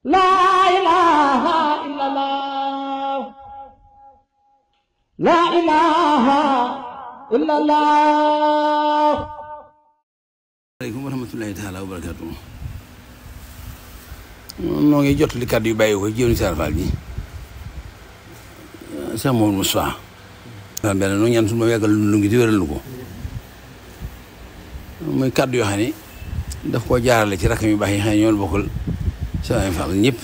La ilaha illallah. La ilaha illallah. Aleykum wa rahmatullahi taala wa barakatuh. Noo ngi jot li kàddu yu bàyyi ko jëwriñ Sall Fall ji Cheikh Mouhamadou Moustapha benn nu ñaan suñu ma yàggal lu ngi di wéral lu ko muy kàddu yoo xam ne daf koo jaarale ci rakkam yu baax yi xam ne ñoo bokkal Cheikh Fall ñëpp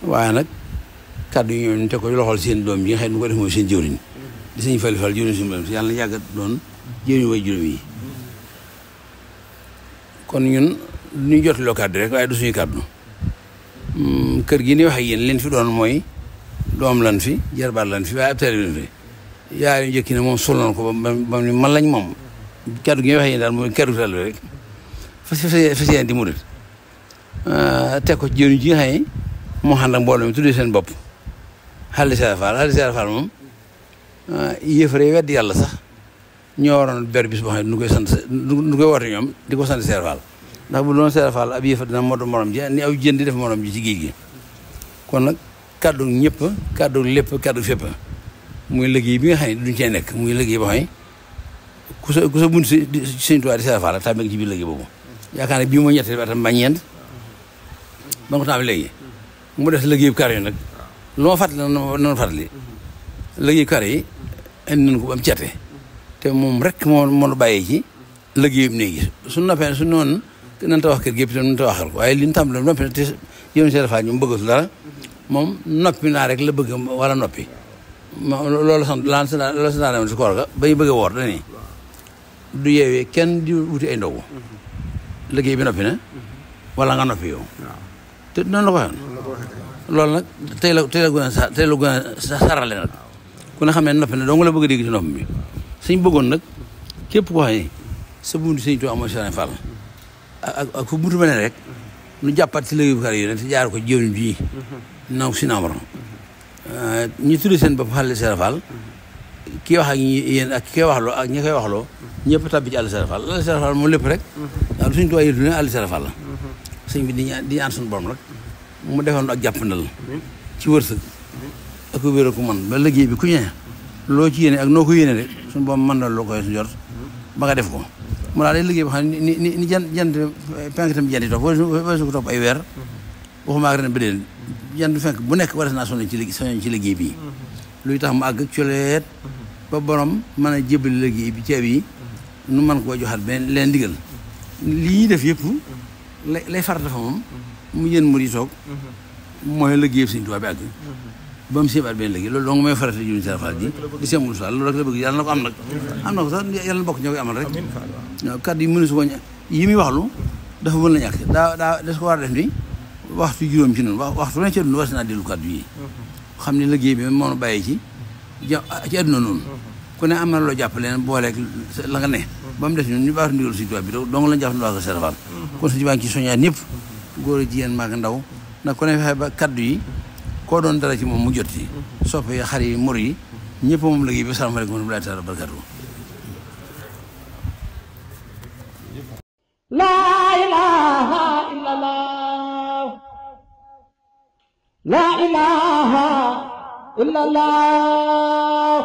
waaye nag kàddu yi ñoom ñu teg ko loxol seen doom yi nga xam ne nu ko def mooy seen jëwriñ di sëñ Fall Fall jëwriñ suñu borom yàlla na yàggat doon jëwriñ way juróom yi kon ñun ñu jotloo kàddu rek waaye du suñu kàddu kër gi ni wax ak yéen leen fi doon mooy doom lan fi jarbaat lan fi waaye ab taalibe lan fi yaar yu njëkki ne moom sol nañ ko ba man lañ moom kàddu gi ñuy wax ak yéen daal mooy kàddu taalibe rek fas yéene di murit teg ko ci jëwriñ ji nga xam ne moo xam nag mbooloo mi tuddee seen bopp Xalli Sall Fall moom yëfare weddi yàlla sax ñoo waroon ber bis boo xam ne nu koy sant nu koy woote ñoom di ko sant Sall Fall ndax bu doon Sall Fall ab yëfa dina modo morom ji ni aw jën di def morom ji ci géej gi kon nag kàddu ñëpp kàddu lépp kàddu fépp muy liggéey bi nga xam ne duñ cee nekk muy liggéey boo xam ne ku sa bunt si Sëñ Tuubaa di Sall Fall tàmbali ci biir liggéey boobu yaakaar ne bii moo ñetteel atam ba ñeent ba nga ko tàmbali léegi mu des liggéey kar yi nag lu ma fàttali noonu fàttali liggéey kar yi indi nañ ko ba mu cete te moom rek moo bàyyee ci liggéeyam néegi su noppee su noonu nan ta wax kër gi yëpp itam nan ta waxal ko waaye li ñu tàmbali noppi na te yoonu Sall Fall ñu bëggatul dara moom noppi naa rek la bëgg wala noppi loolu sant loolu sant naa si koor ga ba ñu bëgg a woor dani du yeewee kenn di wuti ay ndogu liggéey bi noppi na wala nga noppi yow te noonu la ko waxoon loolu nag tey la gën a sarale nag ku ne xam ne noppi na doo nga la bëgg a dégg ci nopp bi suñ bëggoon nag képp koo xam ne sa buntu Sëñ Tuubaa mooy Sall Fall ak fu buntu ba ne rek nu jàppat ci liggéey bu kar yi ne te jaar ko jëwriñ bii naw si naamaro ñu tuddee seen bopp Xalli Sall Fall kii wax ak yéen ak ki koy waxloo ak ñi koy waxloo ñëpp tabbi ci Xalli Sall Fall Xalli Sall Fall moom lépp rek waaw Sëñ Tuubaa yëtu ne Xalli Sall Fall la sëñ bi di ñaan suñu borom rek mu defoon ak jàppandal ci wërsëg ak wér ko man ba liggéey bi ku ñëwee loo ci yéene ak noo ko yéene rek suñu borom mën na loo koy su jot ba nga def ko mu daal day liggéey boo xam ne ni jant penk tam jant yi topp wala su ko topp ay weer waxuma ak ren ba déen jant fenk bu nekk war naa soññ ci liggéey bii luy tax mu àgg coleet ba borom mën a jébbali liggéey bi ceeb yi nu mën koo joxaat benn leen digal lii def yëpp lay far dafa moom mu yéen mu di toog mooy liggéey Sëñ Tuubaa bi àgg ba mu séebaat benn liggéey loolu donc mooy farata jëwriñ Sall Fall ji di sembul Fall loolu rek la bëgg yàlla na ko am nag am na ko sax yàlla na bokk ñoo koy amal rek waaw kàddu yi mënu su ko yi muy waxlu dafa mën la ñàkk daa des ko war a def ni waxtu juróom ci noonu waxtu ne ci àdduna war si naa dellu kàddu yi xam ne liggéey bi moo bàyyi ci àdduna noonu ku ne am na loo jàpp leen booleeg la nga ne ba mu des ñun ñu baax ndigal Sëñ Tuubaa bi donc lañ jàpp ne waa ko Sall Fall kon suñu baa ngi ci soññaat ñëpp góor a jigéen mag ndaw nag ku ne fexe ba kàddu yi koo doon dara ci moom mu jot ci soppe yi xar yi mor yi ñëpp moom liggéey bi salaamaaleykum wa rahmatullaahi taala wa barakaatuh La ilaha illallah. La ilaha illallah.